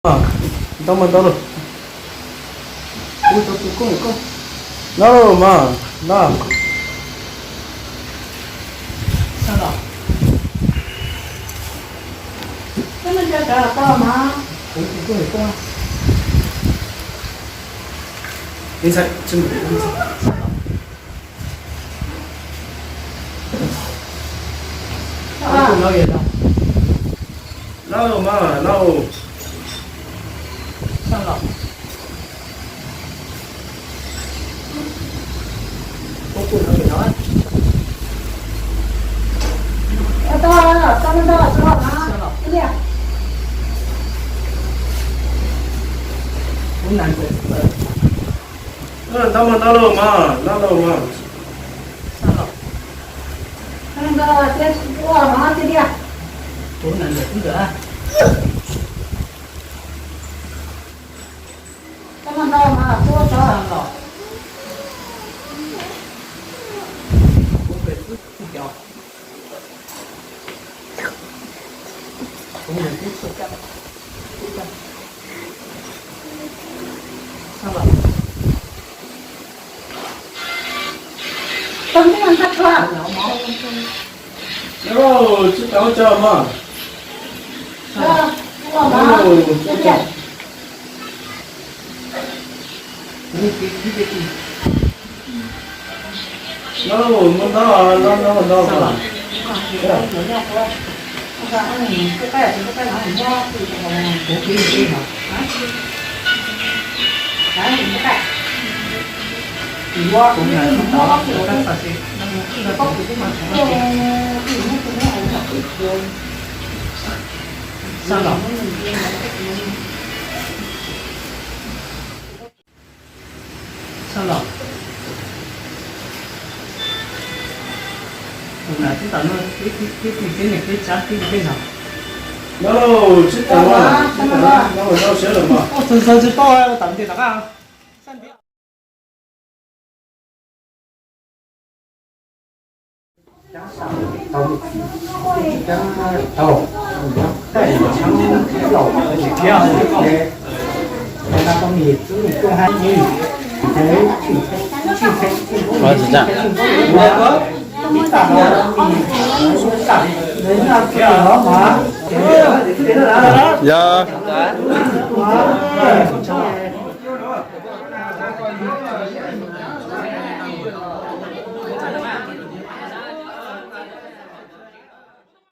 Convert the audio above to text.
Ntau mas ntau lawm. Ntau lawm mas ntau. Lauj mas lauj. Ntau mas ntau lauj mas, ntau lauj mas. Tsis tau ua cas mas. Lauj, muaj ntau, lauj, ntau, ntau. Txhob los. Tus nam tib tam no, tib tib tib niam tib tsav tib tib no. No, tsis tau, no, no, no, no, sawv los mas. Tus txawv tsis paub ua tam ntej tom qab. Yog.